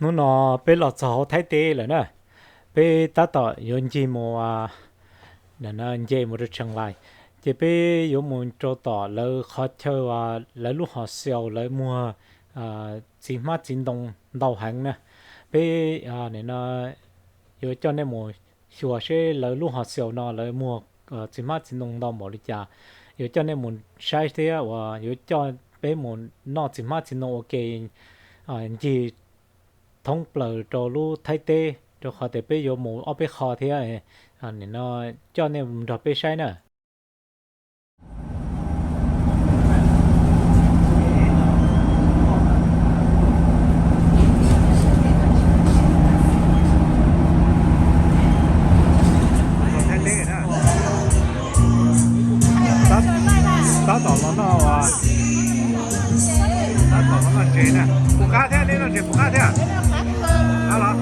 Hnub no peb los txog hauv Thaib teb lawm na, peb tab tom yuav ncig mus, nce mus rau Tsheej Lais, ces peb yuav mus rau tom lawv qhov chaw, lawv lub hos xiaus lawv muag txiv hmab txiv ntoo ntau heev na. Peb no yuav coj nej mus xyuas seb lawv lub hos xiaus no lawv muag txiv hmab txiv ntoo ntau npaum li cas. Yuav coj nej mus saib thiab uas yuav coj peb mus noj txiv hmab txiv ntoo ua ke ncig thoob plaws rau lub Thaib teb, rau qhov tias peb yuav mus ob peb qho thiab. Nim no coj nej nrog peb saib na. Tab tom los noj, tab tom los noj tsev na. Puas qab thiab, nej noj tsev puas qab thiab? Qab los?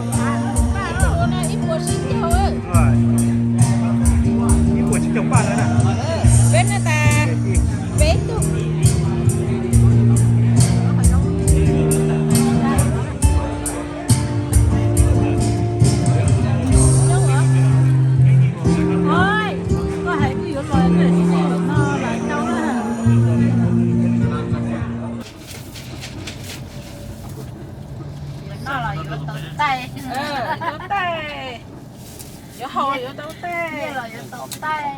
Ib puas tsib caug paj na. Yuav noj los yuav tau taij, yuav haus yuav tau taij, los yuav tau taij.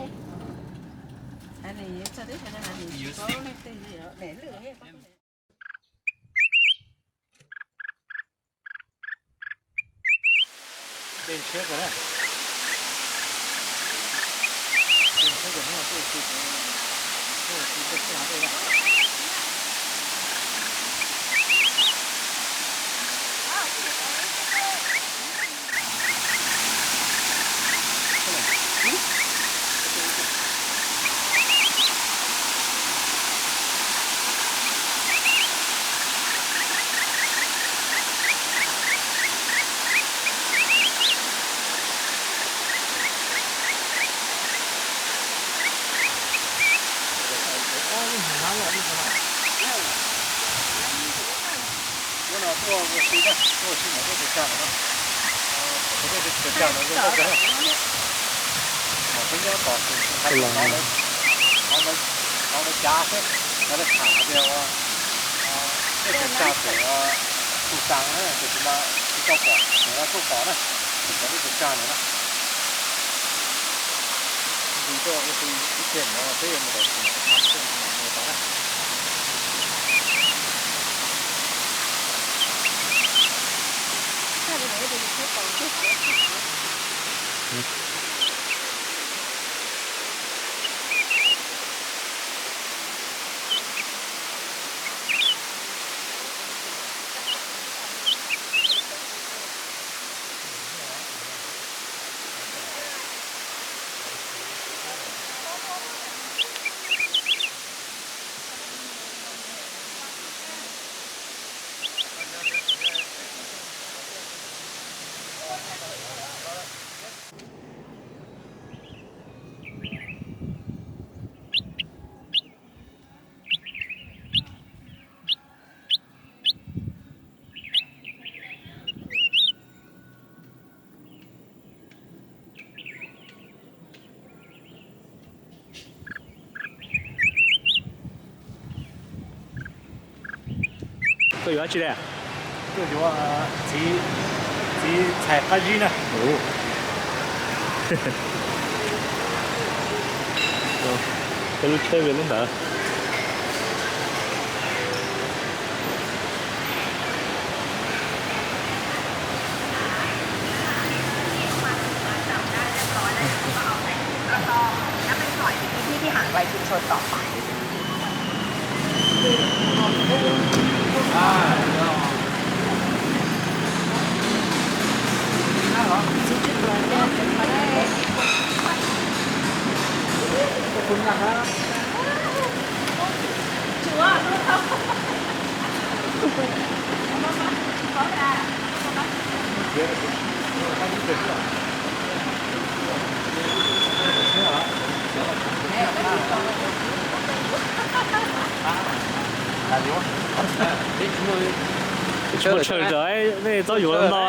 Ua no tuaj ua si na, tuaj ua si ntawm tej tsav no na. Tej tsav no zoo nkauj kawg na. Mas peb nyob tos tus tus hais tus no lawv, no lawv cav xwb, no lawv tham hais tias ua tej tsav pem tus tas na, ces tus mas tsis tau pom, ces lawv tuaj pom na, ces cov tej tsav no na. Ntsis tuaj ua si ib pliag no peb yuav mus tom tus no, tus no mus tod na. Koj yuav dab tsi li? Koj yuav txiv, txiv txhais qab zib na. Koj lub tsheb ve lub ntawd. Tsis muaj chaw rau nej txhob yuav ntau.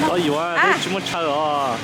Txhob yuav, tsis muaj chaw os.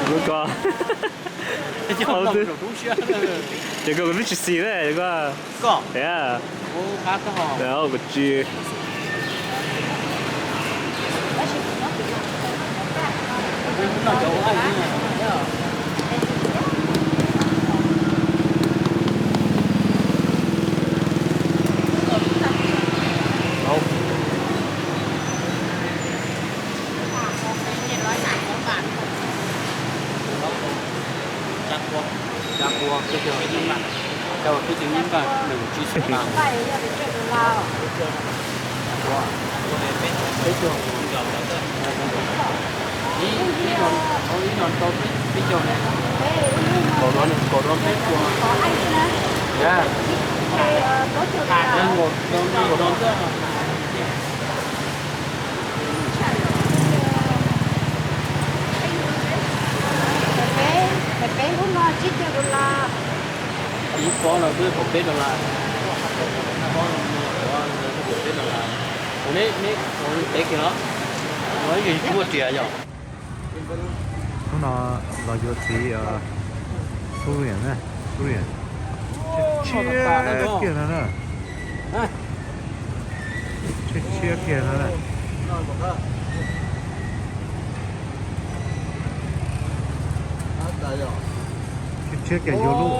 Kuv ko, ces koj kuv twb tsis xis na, koj. Kuv tsis Peb lub no tsib caug dollar. Ib pob no twb kaum peb dollar. Pob no twb kaum peb dollar. Ua neb, neb ua peb kiag los? Ua ib yam muaj riam yom. Hnub no los yuav txiv txhub riam na, txhub riam. Tshiab kiag no na. Tshiab tshiab kiag no na. Tshiab tshiab kiag yuav lub.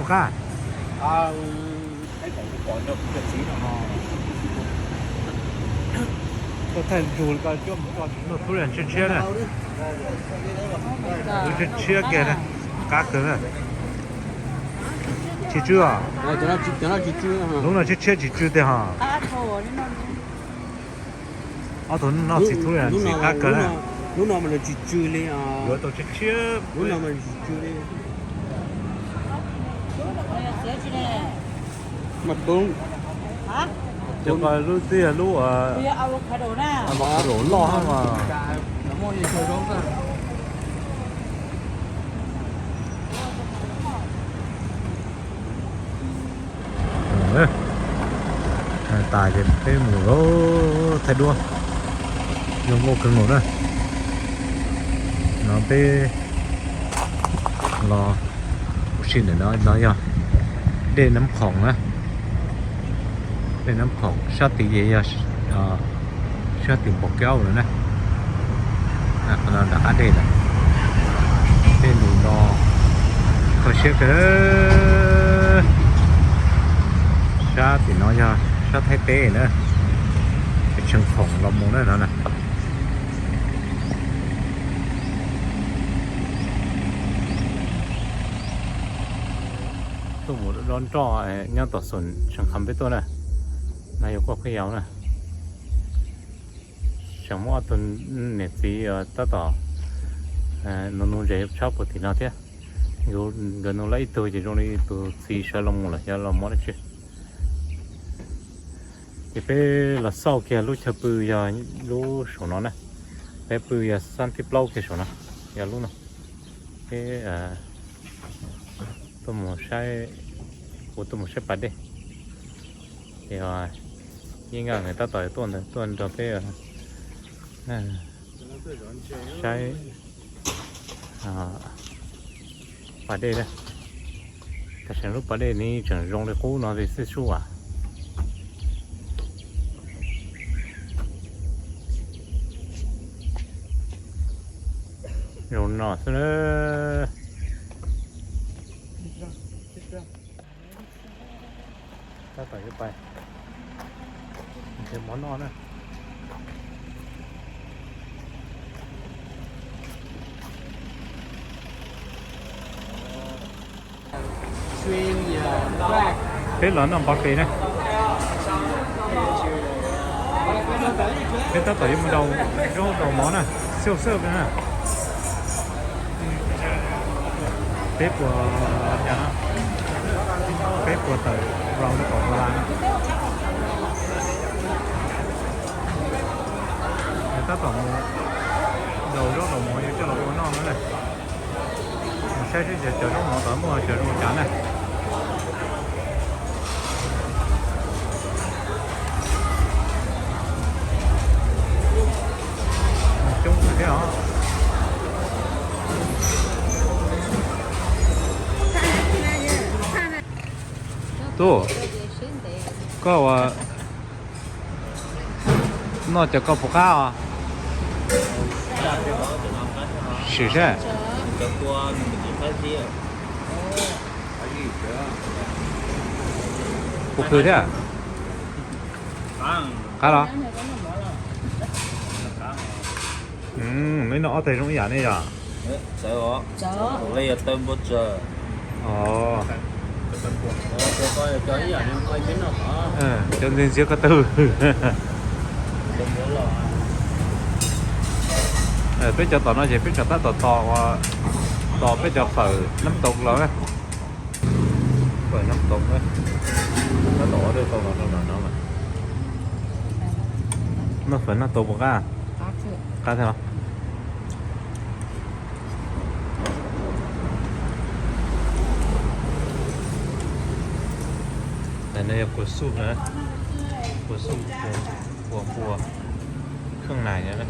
Ua qab. Txhub riam tshiab tshiab na. Tshiab tshiab kiag na. Qab kawg na. Tsis tsw os. Lub no tshiab tshiab tsis tsw tiag hos. Ob tug noj txiv txhub riam ntxiv qab kawg na. Lub no mas nws tsis tsw li. Yuav tau tshiab tshiab. Lub no mas nws tsis tsw li. Mas tus, cov ko lub twb yog lub avocado loj hab mas. Muaj li kawg zoo xwb. Tas ces peb mus thaij duab, zoo nkauj kawg nkaus na. No peb los ua si ntawm no, no yog dej Nab Khoom na. Dej Nab Khoom sab tid ces yog sab tim Npaus Kaub lawm na. Qhov no nram qab dej lawm. Tej nus no kho siab kawg. Sab tim no yog sab Thaib teb na, Tshee Khoom los mus na no na. Tuaj mus dob nroj nyob tom xoom Tshee Kham peb tuaj na, no yog Kuaj Phuj Yau na. Tseem muaj ob tug niam txiv tab tom nus nus ntses tshab puag tim no thiab. Nkawd nus lawm ib tug ces zoo li tus txiv sawv los mus lawm xyov los mus dab tsi. Ces peb los xauj kiag lub chaw pw yog lub saum no na. Peb pw yog xab thib plaub kiag saum no, yog lub no. Peb tuaj mus saib, kuv tuaj mus saib pas dej. Ces Yeej Nkaj nkawd tab tom tuaj ntawd tuaj nrog peb saib pas dej na. Tam sim lub pas dej ne tseem zoo li qub no li xwb sub as. Zoo no xwb na. Tab tom yuav pais nrhiav mov noj na. Peb los noj npov pes na. Peb tab tom yuav mus daus zaub daus mov na, xyauj xwb na. Peb puas, peb puas tawm vlog rau tom Kuala na. Tab tom mus daus zaub daus mov yuav coj los ua noj no na. Mus saib seb cov zaub mov tod muaj cov zoo cas na. Coob kawg thiab os. Tub, koj ua noj cov koj puas qab os? Sim saib. Puas khw thiab? Qab los? Neb noj ob teg zoo ib yam ne yog? Cov ntxiv ntxiv ko taw. Peb cov tom no ces peb tseem tab tom tos, tos peb cov fawm nab toov los. Fawm nab toov, tab tom ua dej tau los rau no mas. Noj fawm nab toov puas qab? Qab thiab. Ntawm no yog kua xuj na, kua xuj, kua npua, kheej nais no.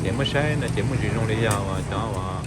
Ces muab saib no ces muaj ntsis zoo li yog uas cov uas